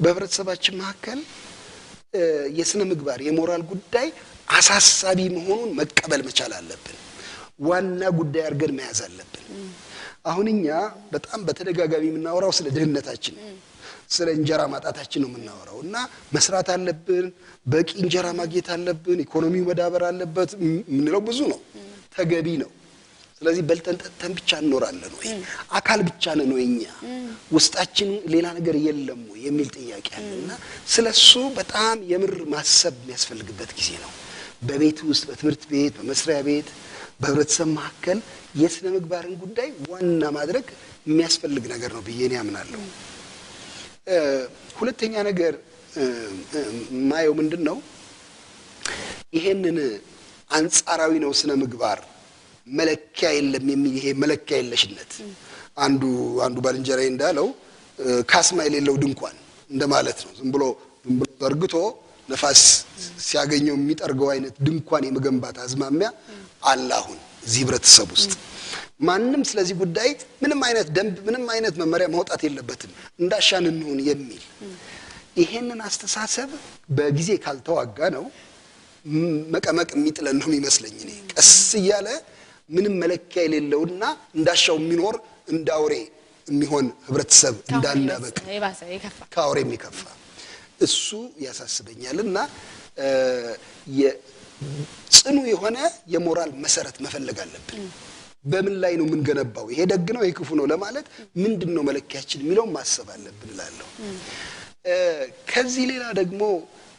በህብረተሰባችን መካከል የስነ ምግባር የሞራል ጉዳይ አሳሳቢ መሆኑን መቀበል መቻል አለብን። ዋና ጉዳይ አድርገን መያዝ አለብን። አሁን እኛ በጣም በተደጋጋሚ የምናወራው ስለ ድህነታችን፣ ስለ እንጀራ ማጣታችን ነው የምናወራው እና መስራት አለብን፣ በቂ እንጀራ ማግኘት አለብን፣ ኢኮኖሚው መዳበር አለበት የምንለው ብዙ ነው፣ ተገቢ ነው። ስለዚህ በልተን ጠጥተን ብቻ እንኖራለን ወይ? አካል ብቻ ነን ወይ? እኛ ውስጣችን ሌላ ነገር የለም ወይ የሚል ጥያቄ አለ እና ስለሱ በጣም የምር ማሰብ የሚያስፈልግበት ጊዜ ነው። በቤት ውስጥ፣ በትምህርት ቤት፣ በመስሪያ ቤት፣ በህብረተሰብ መካከል የስነ ምግባርን ጉዳይ ዋና ማድረግ የሚያስፈልግ ነገር ነው ብዬ እኔ አምናለሁ። ሁለተኛ ነገር ማየው ምንድን ነው፣ ይሄንን አንጻራዊ ነው ስነ ምግባር መለኪያ የለም የሚል ይሄ መለኪያ የለሽነት አንዱ ባልንጀራዬ እንዳለው ካስማ የሌለው ድንኳን እንደማለት ነው። ዝም ብሎ ዘርግቶ ነፋስ ሲያገኘው የሚጠርገው አይነት ድንኳን የመገንባት አዝማሚያ አለ አሁን እዚህ ህብረተሰብ ውስጥ። ማንም ስለዚህ ጉዳይ ምንም አይነት ደንብ፣ ምንም አይነት መመሪያ ማውጣት የለበትም፣ እንዳሻን እንሁን የሚል ይሄንን አስተሳሰብ በጊዜ ካልተዋጋ ነው መቀመቅ የሚጥለን ነው የሚመስለኝ እኔ። ቀስ እያለ ምንም መለኪያ የሌለውና እንዳሻው የሚኖር፣ እንደ አውሬ የሚሆን ህብረተሰብ እንዳናበቅ የባሰ የከፋ ከአውሬ የሚከፋ እሱ ያሳስበኛል። እና ጽኑ የሆነ የሞራል መሰረት መፈለግ አለብን። በምን ላይ ነው የምንገነባው? ይሄ ደግ ነው፣ ይሄ ክፉ ነው ለማለት ምንድን ነው መለኪያችን የሚለውን ማሰብ አለብን እላለሁ። ከዚህ ሌላ ደግሞ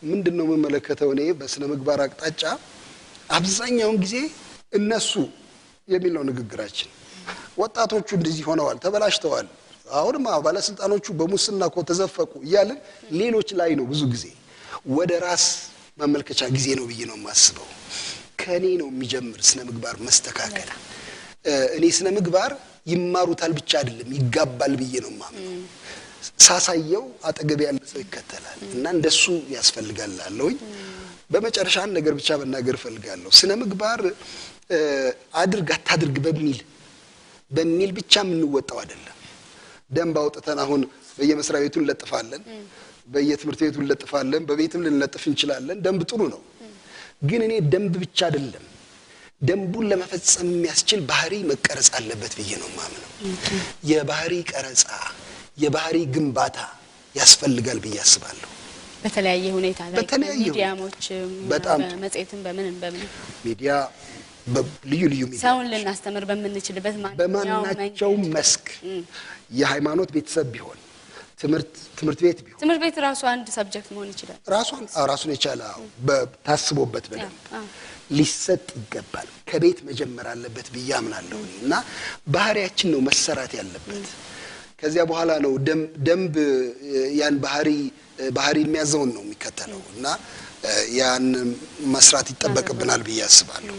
ምንድን ነው የምመለከተው እኔ በስነ ምግባር አቅጣጫ አብዛኛውን ጊዜ እነሱ የሚል ነው ንግግራችን። ወጣቶቹ እንደዚህ ሆነዋል፣ ተበላሽተዋል፣ አሁንማ ባለስልጣኖቹ በሙስና እኮ ተዘፈቁ እያልን ሌሎች ላይ ነው ብዙ ጊዜ። ወደ ራስ መመልከቻ ጊዜ ነው ብዬ ነው የማስበው። ከእኔ ነው የሚጀምር ስነ ምግባር መስተካከል። እኔ ስነ ምግባር ይማሩታል ብቻ አይደለም፣ ይጋባል ብዬ ነው የማምነው። ሳሳየው አጠገብ ያለ ሰው ይከተላል እና እንደሱ ያስፈልጋል አለውኝ። በመጨረሻ አንድ ነገር ብቻ መናገር እፈልጋለሁ። ስነ ምግባር አድርግ አታድርግ በሚል ብቻ የምንወጣው አይደለም። ደንብ አውጥተን አሁን በየመስሪያ ቤቱ እንለጥፋለን፣ በየትምህርት ቤቱ እንለጥፋለን፣ በቤትም ልንለጥፍ እንችላለን። ደንብ ጥሩ ነው፣ ግን እኔ ደንብ ብቻ አይደለም፣ ደንቡን ለመፈጸም የሚያስችል ባህሪ መቀረጽ አለበት ብዬ ነው የማምነው። የባህሪ ቀረጻ፣ የባህሪ ግንባታ ያስፈልጋል ብዬ አስባለሁ። በተለያየ ሁኔታ ላይ በተለያየ ሚዲያሞች በጣም በመጽሔትም በምንም በምንም ሚዲያ፣ ልዩ ልዩ ሚዲያ ሰውን ልናስተምር በምንችልበት ማንኛውም በማናቸውም መስክ የሃይማኖት ቤተሰብ ቢሆን፣ ትምህርት ቤት ቢሆን ትምህርት ቤት ራሱ አንድ subject መሆን ይችላል። ራሱን የቻለ ታስቦበት በደንብ ሊሰጥ ይገባል። ከቤት መጀመር አለበት ብዬ አምናለሁ እኔ እና ባህሪያችን ነው መሰራት ያለበት። ከዚያ በኋላ ነው ደንብ ያን ባህሪ የሚያዘውን ነው የሚከተለው እና ያን መስራት ይጠበቅብናል ብዬ አስባለሁ።